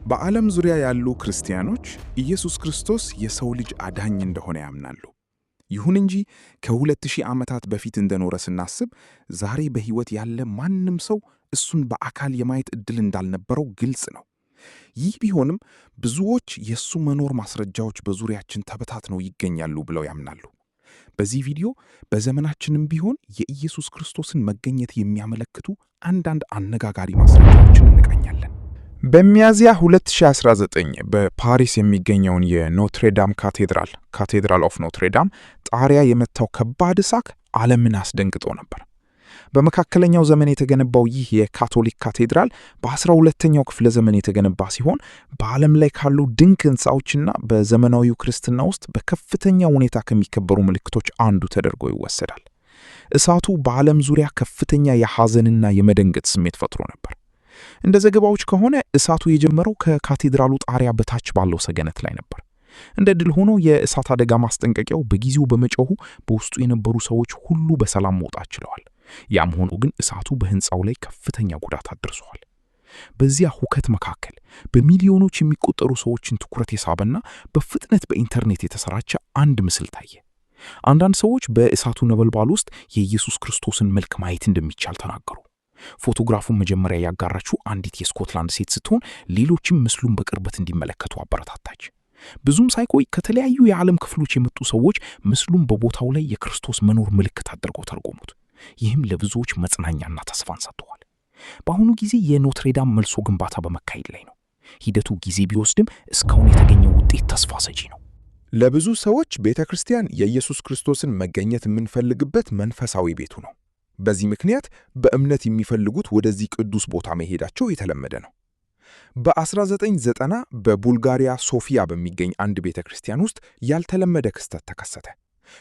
በዓለም ዙሪያ ያሉ ክርስቲያኖች ኢየሱስ ክርስቶስ የሰው ልጅ አዳኝ እንደሆነ ያምናሉ። ይሁን እንጂ ከ2000 ዓመታት በፊት እንደኖረ ስናስብ ዛሬ በሕይወት ያለ ማንም ሰው እሱን በአካል የማየት ዕድል እንዳልነበረው ግልጽ ነው። ይህ ቢሆንም ብዙዎች የእሱ መኖር ማስረጃዎች በዙሪያችን ተበታትነው ይገኛሉ ብለው ያምናሉ። በዚህ ቪዲዮ በዘመናችንም ቢሆን የኢየሱስ ክርስቶስን መገኘት የሚያመለክቱ አንዳንድ አነጋጋሪ ማስረጃዎችን እንቃኛለን። በሚያዝያ 2019 በፓሪስ የሚገኘውን የኖትሬዳም ካቴድራል፣ Cathedral of Notre Dame፣ ጣሪያ የመታው ከባድ እሳት ዓለምን አስደንግጦ ነበር። በመካከለኛው ዘመን የተገነባው ይህ የካቶሊክ ካቴድራል በ12ኛው ክፍለ ዘመን የተገነባ ሲሆን በዓለም ላይ ካሉ ድንቅ ሕንፃዎችና በዘመናዊው ክርስትና ውስጥ በከፍተኛ ሁኔታ ከሚከበሩ ምልክቶች አንዱ ተደርጎ ይወሰዳል። እሳቱ በዓለም ዙሪያ ከፍተኛ የሐዘንና የመደንገጥ ስሜት ፈጥሮ ነበር። እንደ ዘገባዎች ከሆነ እሳቱ የጀመረው ከካቴድራሉ ጣሪያ በታች ባለው ሰገነት ላይ ነበር። እንደ ዕድል ሆኖ የእሳት አደጋ ማስጠንቀቂያው በጊዜው በመጮሁ በውስጡ የነበሩ ሰዎች ሁሉ በሰላም መውጣት ችለዋል። ያም ሆኖ ግን እሳቱ በሕንፃው ላይ ከፍተኛ ጉዳት አድርሷል። በዚያ ሁከት መካከል በሚሊዮኖች የሚቆጠሩ ሰዎችን ትኩረት የሳበና በፍጥነት በኢንተርኔት የተሰራጨ አንድ ምስል ታየ። አንዳንድ ሰዎች በእሳቱ ነበልባል ውስጥ የኢየሱስ ክርስቶስን መልክ ማየት እንደሚቻል ተናገሩ። ፎቶግራፉን መጀመሪያ ያጋራችው አንዲት የስኮትላንድ ሴት ስትሆን ሌሎችም ምስሉን በቅርበት እንዲመለከቱ አበረታታች። ብዙም ሳይቆይ ከተለያዩ የዓለም ክፍሎች የመጡ ሰዎች ምስሉን በቦታው ላይ የክርስቶስ መኖር ምልክት አድርገው ተርጎሙት። ይህም ለብዙዎች መጽናኛና ተስፋን ሰጥተዋል። በአሁኑ ጊዜ የኖትሬዳም መልሶ ግንባታ በመካሄድ ላይ ነው። ሂደቱ ጊዜ ቢወስድም እስካሁን የተገኘው ውጤት ተስፋ ሰጪ ነው። ለብዙ ሰዎች ቤተ ክርስቲያን የኢየሱስ ክርስቶስን መገኘት የምንፈልግበት መንፈሳዊ ቤቱ ነው። በዚህ ምክንያት በእምነት የሚፈልጉት ወደዚህ ቅዱስ ቦታ መሄዳቸው የተለመደ ነው። በ1990 በቡልጋሪያ ሶፊያ በሚገኝ አንድ ቤተ ክርስቲያን ውስጥ ያልተለመደ ክስተት ተከሰተ።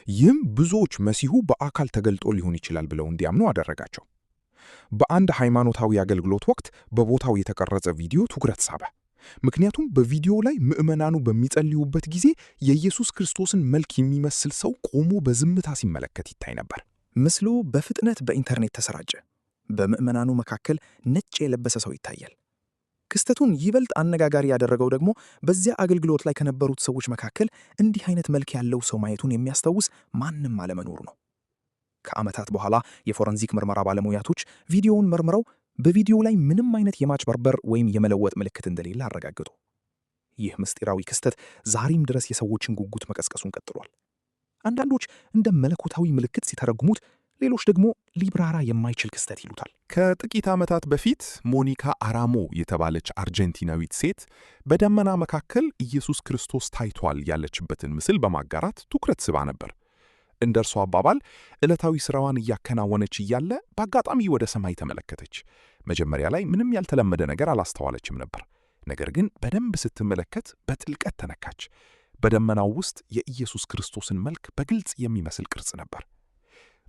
ይህም ብዙዎች መሲሁ በአካል ተገልጦ ሊሆን ይችላል ብለው እንዲያምኑ አደረጋቸው። በአንድ ሃይማኖታዊ አገልግሎት ወቅት በቦታው የተቀረጸ ቪዲዮ ትኩረት ሳበ። ምክንያቱም በቪዲዮው ላይ ምዕመናኑ በሚጸልዩበት ጊዜ የኢየሱስ ክርስቶስን መልክ የሚመስል ሰው ቆሞ በዝምታ ሲመለከት ይታይ ነበር። ምስሉ በፍጥነት በኢንተርኔት ተሰራጨ። በምዕመናኑ መካከል ነጭ የለበሰ ሰው ይታያል። ክስተቱን ይበልጥ አነጋጋሪ ያደረገው ደግሞ በዚያ አገልግሎት ላይ ከነበሩት ሰዎች መካከል እንዲህ አይነት መልክ ያለው ሰው ማየቱን የሚያስታውስ ማንም አለመኖሩ ነው። ከዓመታት በኋላ የፎረንዚክ ምርመራ ባለሙያቶች ቪዲዮውን መርምረው በቪዲዮው ላይ ምንም አይነት የማጭበርበር ወይም የመለወጥ ምልክት እንደሌለ አረጋገጡ። ይህ ምስጢራዊ ክስተት ዛሬም ድረስ የሰዎችን ጉጉት መቀስቀሱን ቀጥሏል። አንዳንዶች እንደ መለኮታዊ ምልክት ሲተረጉሙት፣ ሌሎች ደግሞ ሊብራራ የማይችል ክስተት ይሉታል። ከጥቂት ዓመታት በፊት ሞኒካ አራሞ የተባለች አርጀንቲናዊት ሴት በደመና መካከል ኢየሱስ ክርስቶስ ታይቷል ያለችበትን ምስል በማጋራት ትኩረት ስባ ነበር። እንደ እርሷ አባባል ዕለታዊ ሥራዋን እያከናወነች እያለ በአጋጣሚ ወደ ሰማይ ተመለከተች። መጀመሪያ ላይ ምንም ያልተለመደ ነገር አላስተዋለችም ነበር። ነገር ግን በደንብ ስትመለከት በጥልቀት ተነካች። በደመናው ውስጥ የኢየሱስ ክርስቶስን መልክ በግልጽ የሚመስል ቅርጽ ነበር።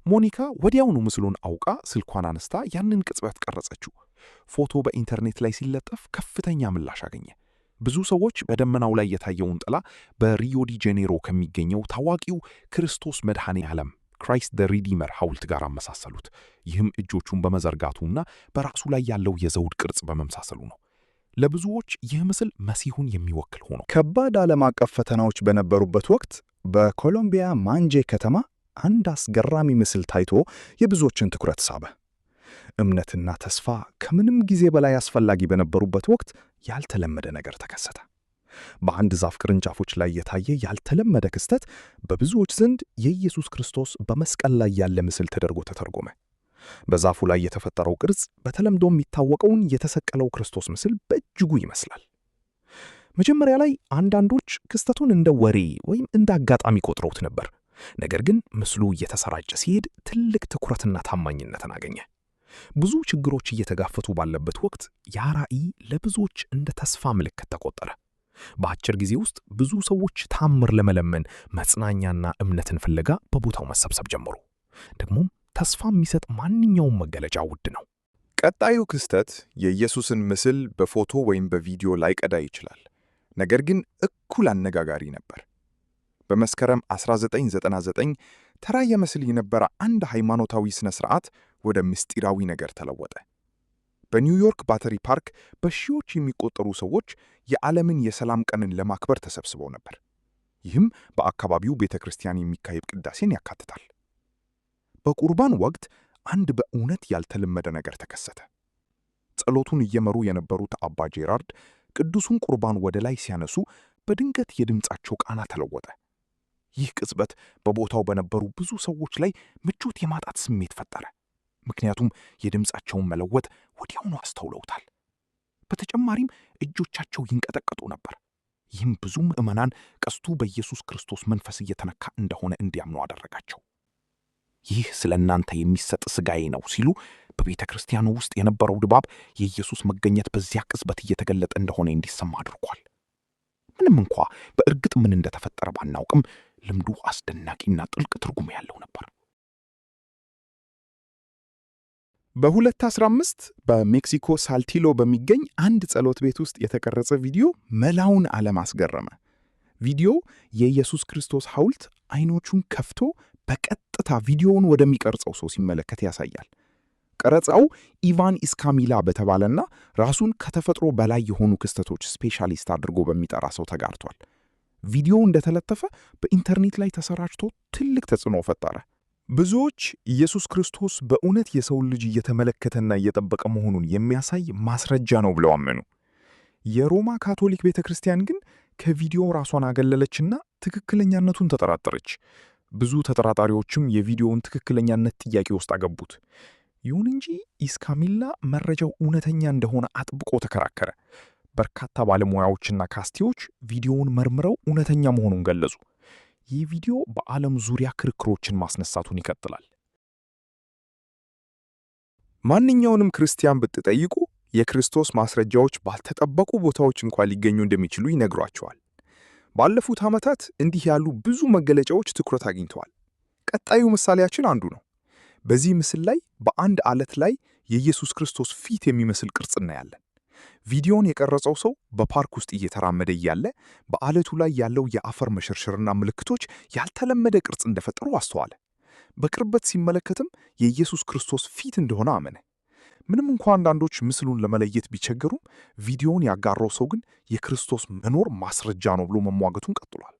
ሞኒካ ወዲያውኑ ምስሉን አውቃ ስልኳን አነስታ ያንን ቅጽበት ቀረጸችው። ፎቶ በኢንተርኔት ላይ ሲለጠፍ ከፍተኛ ምላሽ አገኘ። ብዙ ሰዎች በደመናው ላይ የታየውን ጥላ በሪዮ ዲ ጄኔሮ ከሚገኘው ታዋቂው ክርስቶስ መድኃኔ ዓለም፣ Christ the Redeemer፣ ሐውልት ጋር አመሳሰሉት። ይህም እጆቹን በመዘርጋቱና በራሱ ላይ ያለው የዘውድ ቅርጽ በመመሳሰሉ ነው። ለብዙዎች ይህ ምስል መሲሁን የሚወክል ሆኖ ከባድ ዓለም አቀፍ ፈተናዎች በነበሩበት ወቅት በኮሎምቢያ ማንጄ ከተማ አንድ አስገራሚ ምስል ታይቶ የብዙዎችን ትኩረት ሳበ። እምነትና ተስፋ ከምንም ጊዜ በላይ አስፈላጊ በነበሩበት ወቅት ያልተለመደ ነገር ተከሰተ። በአንድ ዛፍ ቅርንጫፎች ላይ የታየ ያልተለመደ ክስተት በብዙዎች ዘንድ የኢየሱስ ክርስቶስ በመስቀል ላይ ያለ ምስል ተደርጎ ተተርጎመ። በዛፉ ላይ የተፈጠረው ቅርጽ በተለምዶ የሚታወቀውን የተሰቀለው ክርስቶስ ምስል በእጅጉ ይመስላል። መጀመሪያ ላይ አንዳንዶች ክስተቱን እንደ ወሬ ወይም እንደ አጋጣሚ ቆጥረውት ነበር። ነገር ግን ምስሉ እየተሰራጨ ሲሄድ ትልቅ ትኩረትና ታማኝነትን አገኘ። ብዙ ችግሮች እየተጋፈቱ ባለበት ወቅት ያ ራዕይ ለብዙዎች እንደ ተስፋ ምልክት ተቆጠረ። በአጭር ጊዜ ውስጥ ብዙ ሰዎች ታምር ለመለመን፣ መጽናኛና እምነትን ፍለጋ በቦታው መሰብሰብ ጀመሩ። ደግሞም ተስፋ የሚሰጥ ማንኛውም መገለጫ ውድ ነው። ቀጣዩ ክስተት የኢየሱስን ምስል በፎቶ ወይም በቪዲዮ ላይቀዳ ይችላል፣ ነገር ግን እኩል አነጋጋሪ ነበር። በመስከረም 1999 ተራ ይመስል የነበረ አንድ ሃይማኖታዊ ሥነ ሥርዓት ወደ ምስጢራዊ ነገር ተለወጠ። በኒውዮርክ ባተሪ ፓርክ በሺዎች የሚቆጠሩ ሰዎች የዓለምን የሰላም ቀንን ለማክበር ተሰብስበው ነበር። ይህም በአካባቢው ቤተ ክርስቲያን የሚካሄድ ቅዳሴን ያካትታል። በቁርባን ወቅት አንድ በእውነት ያልተለመደ ነገር ተከሰተ። ጸሎቱን እየመሩ የነበሩት አባ ጄራርድ ቅዱሱን ቁርባን ወደ ላይ ሲያነሱ በድንገት የድምፃቸው ቃና ተለወጠ። ይህ ቅጽበት በቦታው በነበሩ ብዙ ሰዎች ላይ ምቾት የማጣት ስሜት ፈጠረ። ምክንያቱም የድምፃቸውን መለወጥ ወዲያውኑ አስተውለውታል። በተጨማሪም እጆቻቸው ይንቀጠቀጡ ነበር። ይህም ብዙ ምዕመናን ቀስቱ በኢየሱስ ክርስቶስ መንፈስ እየተነካ እንደሆነ እንዲያምኑ አደረጋቸው። "ይህ ስለ እናንተ የሚሰጥ ሥጋዬ ነው" ሲሉ በቤተ ክርስቲያኑ ውስጥ የነበረው ድባብ የኢየሱስ መገኘት በዚያ ቅጽበት እየተገለጠ እንደሆነ እንዲሰማ አድርጓል። ምንም እንኳ በእርግጥ ምን እንደተፈጠረ ባናውቅም ልምዱ አስደናቂና ጥልቅ ትርጉም ያለው ነበር። በ2015 በሜክሲኮ ሳልቲሎ በሚገኝ አንድ ጸሎት ቤት ውስጥ የተቀረጸ ቪዲዮ መላውን ዓለም አስገረመ። ቪዲዮው የኢየሱስ ክርስቶስ ሐውልት አይኖቹን ከፍቶ በቀጥታ ቪዲዮውን ወደሚቀርጸው ሰው ሲመለከት ያሳያል። ቀረጻው ኢቫን ኢስካሚላ በተባለና ራሱን ከተፈጥሮ በላይ የሆኑ ክስተቶች ስፔሻሊስት አድርጎ በሚጠራ ሰው ተጋርቷል። ቪዲዮው እንደተለጠፈ በኢንተርኔት ላይ ተሰራጭቶ ትልቅ ተጽዕኖ ፈጠረ። ብዙዎች ኢየሱስ ክርስቶስ በእውነት የሰውን ልጅ እየተመለከተና እየጠበቀ መሆኑን የሚያሳይ ማስረጃ ነው ብለው አመኑ። የሮማ ካቶሊክ ቤተ ክርስቲያን ግን ከቪዲዮው ራሷን አገለለችና ትክክለኛነቱን ተጠራጠረች። ብዙ ተጠራጣሪዎችም የቪዲዮውን ትክክለኛነት ጥያቄ ውስጥ አገቡት። ይሁን እንጂ ኢስካሚላ መረጃው እውነተኛ እንደሆነ አጥብቆ ተከራከረ። በርካታ ባለሙያዎችና ካስቲዎች ቪዲዮውን መርምረው እውነተኛ መሆኑን ገለጹ። ይህ ቪዲዮ በዓለም ዙሪያ ክርክሮችን ማስነሳቱን ይቀጥላል። ማንኛውንም ክርስቲያን ብትጠይቁ የክርስቶስ ማስረጃዎች ባልተጠበቁ ቦታዎች እንኳን ሊገኙ እንደሚችሉ ይነግሯቸዋል። ባለፉት ዓመታት እንዲህ ያሉ ብዙ መገለጫዎች ትኩረት አግኝተዋል። ቀጣዩ ምሳሌያችን አንዱ ነው። በዚህ ምስል ላይ በአንድ አለት ላይ የኢየሱስ ክርስቶስ ፊት የሚመስል ቅርጽ እናያለን። ቪዲዮን የቀረጸው ሰው በፓርክ ውስጥ እየተራመደ እያለ በአለቱ ላይ ያለው የአፈር መሸርሸርና ምልክቶች ያልተለመደ ቅርጽ እንደፈጠሩ አስተዋለ። በቅርበት ሲመለከትም የኢየሱስ ክርስቶስ ፊት እንደሆነ አመነ። ምንም እንኳ አንዳንዶች ምስሉን ለመለየት ቢቸገሩም ቪዲዮውን ያጋራው ሰው ግን የክርስቶስ መኖር ማስረጃ ነው ብሎ መሟገቱን ቀጥሏል።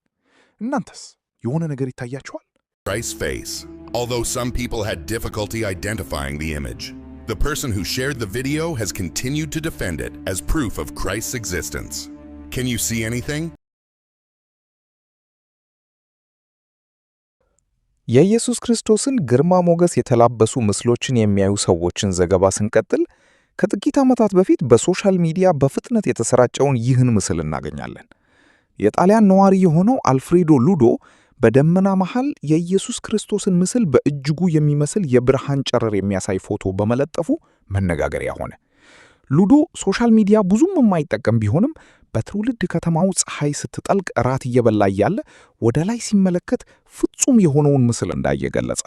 እናንተስ የሆነ ነገር ይታያችኋል? Christ's face, although some people had difficulty identifying the image. The person who shared the video has continued to defend it as proof of Christ's existence. Can you see anything? የኢየሱስ ክርስቶስን ግርማ ሞገስ የተላበሱ ምስሎችን የሚያዩ ሰዎችን ዘገባ ስንቀጥል ከጥቂት ዓመታት በፊት በ social media በፍጥነት የተሰራጨውን ይህን ምስል እናገኛለን። የጣሊያን ነዋሪ የሆነው አልፍሬዶ ሉዶ በደመና መሃል የኢየሱስ ክርስቶስን ምስል በእጅጉ የሚመስል የብርሃን ጨረር የሚያሳይ ፎቶ በመለጠፉ መነጋገሪያ ሆነ። ሉዶ social media ብዙም የማይጠቀም ቢሆንም በትውልድ ከተማው ፀሐይ ስትጠልቅ እራት እየበላ እያለ ወደ ላይ ሲመለከት ፍጹም የሆነውን ምስል እንዳየ ገለጸ።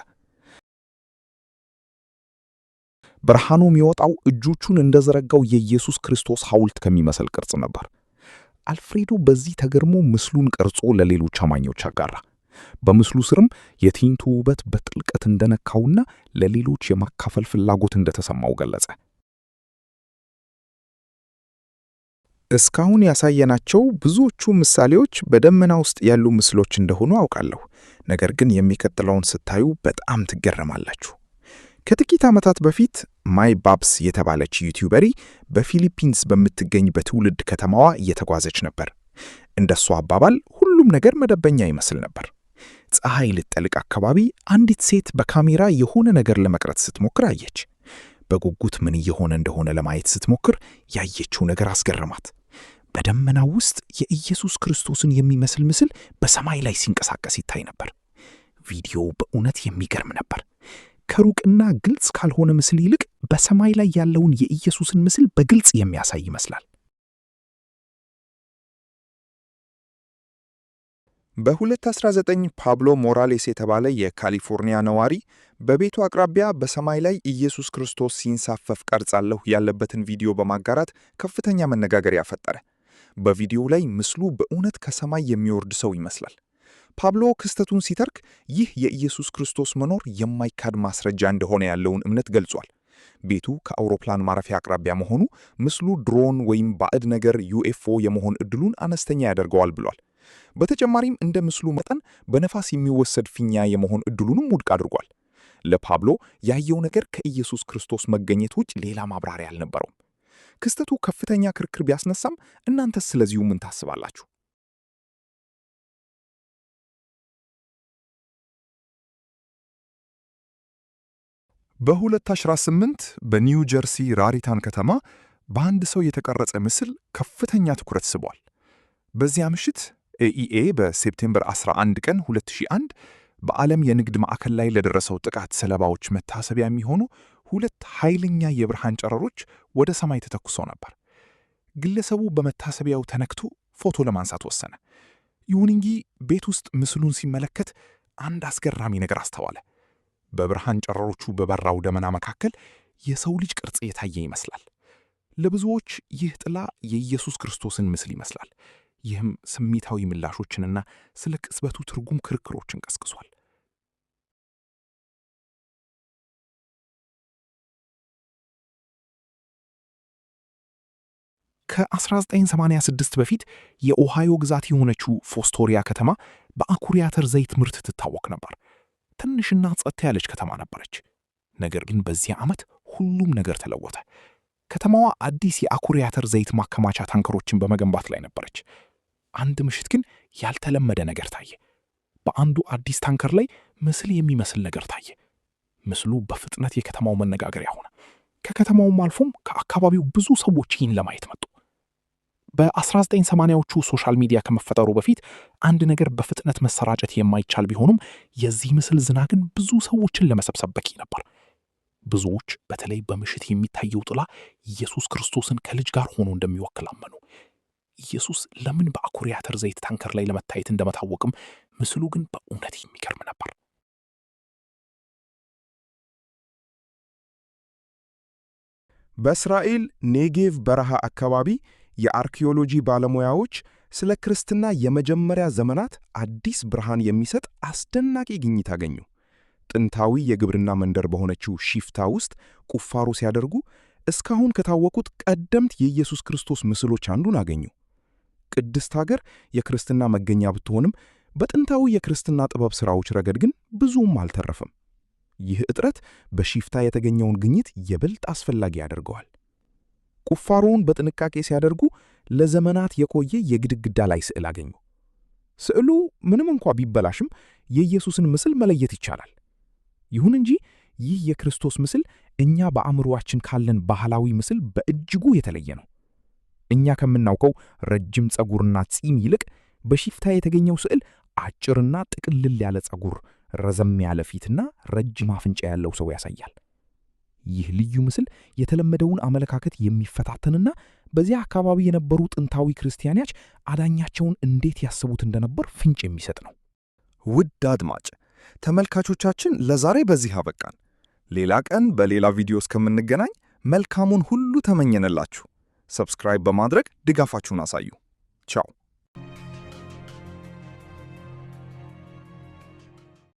ብርሃኑ የሚወጣው እጆቹን እንደዘረጋው የኢየሱስ ክርስቶስ ሐውልት ከሚመስል ቅርጽ ነበር። አልፍሬዶ በዚህ ተገርሞ ምስሉን ቀርጾ ለሌሎች አማኞች አጋራ። በምስሉ ስርም የትዕይንቱ ውበት በጥልቀት እንደነካውና ለሌሎች የማካፈል ፍላጎት እንደተሰማው ገለጸ። እስካሁን ያሳየናቸው ብዙዎቹ ምሳሌዎች በደመና ውስጥ ያሉ ምስሎች እንደሆኑ አውቃለሁ። ነገር ግን የሚቀጥለውን ስታዩ በጣም ትገረማላችሁ። ከጥቂት ዓመታት በፊት ማይ ባብስ የተባለች YouTuber በፊሊፒንስ በምትገኝ በትውልድ ከተማዋ እየተጓዘች ነበር። እንደሷ አባባል ሁሉም ነገር መደበኛ ይመስል ነበር። ፀሐይ ልትጠልቅ አካባቢ አንዲት ሴት በካሜራ የሆነ ነገር ለመቅረጽ ስትሞክር አየች። በጉጉት ምን እየሆነ እንደሆነ ለማየት ስትሞክር ያየችው ነገር አስገረማት። በደመናው ውስጥ የኢየሱስ ክርስቶስን የሚመስል ምስል በሰማይ ላይ ሲንቀሳቀስ ይታይ ነበር። ቪዲዮው በእውነት የሚገርም ነበር። ከሩቅና ግልጽ ካልሆነ ምስል ይልቅ በሰማይ ላይ ያለውን የኢየሱስን ምስል በግልጽ የሚያሳይ ይመስላል። በ2019 ፓብሎ ሞራሌስ የተባለ የካሊፎርኒያ ነዋሪ በቤቱ አቅራቢያ በሰማይ ላይ ኢየሱስ ክርስቶስ ሲንሳፈፍ ቀርጻለሁ ያለበትን ቪዲዮ በማጋራት ከፍተኛ መነጋገሪያ ፈጠረ። በቪዲዮው ላይ ምስሉ በእውነት ከሰማይ የሚወርድ ሰው ይመስላል። ፓብሎ ክስተቱን ሲተርክ ይህ የኢየሱስ ክርስቶስ መኖር የማይካድ ማስረጃ እንደሆነ ያለውን እምነት ገልጿል። ቤቱ ከአውሮፕላን ማረፊያ አቅራቢያ መሆኑ ምስሉ ድሮን ወይም ባዕድ ነገር UFO የመሆን ዕድሉን አነስተኛ ያደርገዋል ብሏል። በተጨማሪም እንደ ምስሉ መጠን በነፋስ የሚወሰድ ፊኛ የመሆን ዕድሉንም ውድቅ አድርጓል። ለፓብሎ ያየው ነገር ከኢየሱስ ክርስቶስ መገኘት ውጭ ሌላ ማብራሪያ አልነበረውም። ክስተቱ ከፍተኛ ክርክር ቢያስነሳም እናንተስ ስለዚሁ ምን ታስባላችሁ? በ2018 በኒው ጀርሲ ራሪታን ከተማ በአንድ ሰው የተቀረጸ ምስል ከፍተኛ ትኩረት ስቧል። በዚያ ምሽት ኤኢኤ በ September 11 ቀን 2001 በዓለም የንግድ ማዕከል ላይ ለደረሰው ጥቃት ሰለባዎች መታሰቢያ የሚሆኑ ሁለት ኃይለኛ የብርሃን ጨረሮች ወደ ሰማይ ተተኩሰው ነበር። ግለሰቡ በመታሰቢያው ተነክቶ ፎቶ ለማንሳት ወሰነ። ይሁን እንጂ ቤት ውስጥ ምስሉን ሲመለከት አንድ አስገራሚ ነገር አስተዋለ። በብርሃን ጨረሮቹ በበራው ደመና መካከል የሰው ልጅ ቅርጽ የታየ ይመስላል። ለብዙዎች ይህ ጥላ የኢየሱስ ክርስቶስን ምስል ይመስላል። ይህም ስሜታዊ ምላሾችንና ስለ ቅጽበቱ ትርጉም ክርክሮችን ቀስቅሷል። ከ1986 በፊት የኦሃዮ ግዛት የሆነችው ፎስቶሪያ ከተማ በአኩሪ አተር ዘይት ምርት ትታወቅ ነበር። ትንሽና ጸጥ ያለች ከተማ ነበረች። ነገር ግን በዚያ ዓመት ሁሉም ነገር ተለወጠ። ከተማዋ አዲስ የአኩሪ አተር ዘይት ማከማቻ ታንከሮችን በመገንባት ላይ ነበረች። አንድ ምሽት ግን ያልተለመደ ነገር ታየ። በአንዱ አዲስ ታንከር ላይ ምስል የሚመስል ነገር ታየ። ምስሉ በፍጥነት የከተማው መነጋገሪያ ሆነ። ከከተማውም አልፎም ከአካባቢው ብዙ ሰዎች ይህን ለማየት መጡ። በ1980ዎቹ social media ከመፈጠሩ በፊት አንድ ነገር በፍጥነት መሰራጨት የማይቻል ቢሆኑም የዚህ ምስል ዝና ግን ብዙ ሰዎችን ለመሰብሰብ በቂ ነበር። ብዙዎች በተለይ በምሽት የሚታየው ጥላ ኢየሱስ ክርስቶስን ከልጅ ጋር ሆኖ እንደሚወክል አመኑ። ኢየሱስ ለምን በአኩሪ አተር ዘይት ታንከር ላይ ለመታየት እንደመታወቅም ምስሉ ግን በእውነት የሚገርም ነበር። በእስራኤል ኔጌቭ በረሃ አካባቢ የአርኪኦሎጂ ባለሙያዎች ስለ ክርስትና የመጀመሪያ ዘመናት አዲስ ብርሃን የሚሰጥ አስደናቂ ግኝት አገኙ። ጥንታዊ የግብርና መንደር በሆነችው ሺፍታ ውስጥ ቁፋሮ ሲያደርጉ እስካሁን ከታወቁት ቀደምት የኢየሱስ ክርስቶስ ምስሎች አንዱን አገኙ። ቅድስት ሀገር የክርስትና መገኛ ብትሆንም በጥንታዊ የክርስትና ጥበብ ሥራዎች ረገድ ግን ብዙም አልተረፈም። ይህ እጥረት በሺፍታ የተገኘውን ግኝት ይበልጥ አስፈላጊ ያደርገዋል። ቁፋሮውን በጥንቃቄ ሲያደርጉ ለዘመናት የቆየ የግድግዳ ላይ ስዕል አገኙ። ስዕሉ ምንም እንኳ ቢበላሽም የኢየሱስን ምስል መለየት ይቻላል። ይሁን እንጂ ይህ የክርስቶስ ምስል እኛ በአእምሮአችን ካለን ባህላዊ ምስል በእጅጉ የተለየ ነው። እኛ ከምናውቀው ረጅም ፀጉርና ጺም ይልቅ በሺፍታ የተገኘው ስዕል አጭርና ጥቅልል ያለ ፀጉር፣ ረዘም ያለ ፊትና ረጅም አፍንጫ ያለው ሰው ያሳያል። ይህ ልዩ ምስል የተለመደውን አመለካከት የሚፈታተንና በዚያ አካባቢ የነበሩ ጥንታዊ ክርስቲያኖች አዳኛቸውን እንዴት ያስቡት እንደነበር ፍንጭ የሚሰጥ ነው። ውድ አድማጭ ተመልካቾቻችን፣ ለዛሬ በዚህ አበቃን። ሌላ ቀን በሌላ ቪዲዮ እስከምንገናኝ መልካሙን ሁሉ ተመኘንላችሁ። Subscribe በማድረግ ድጋፋችሁን አሳዩ። ቻው።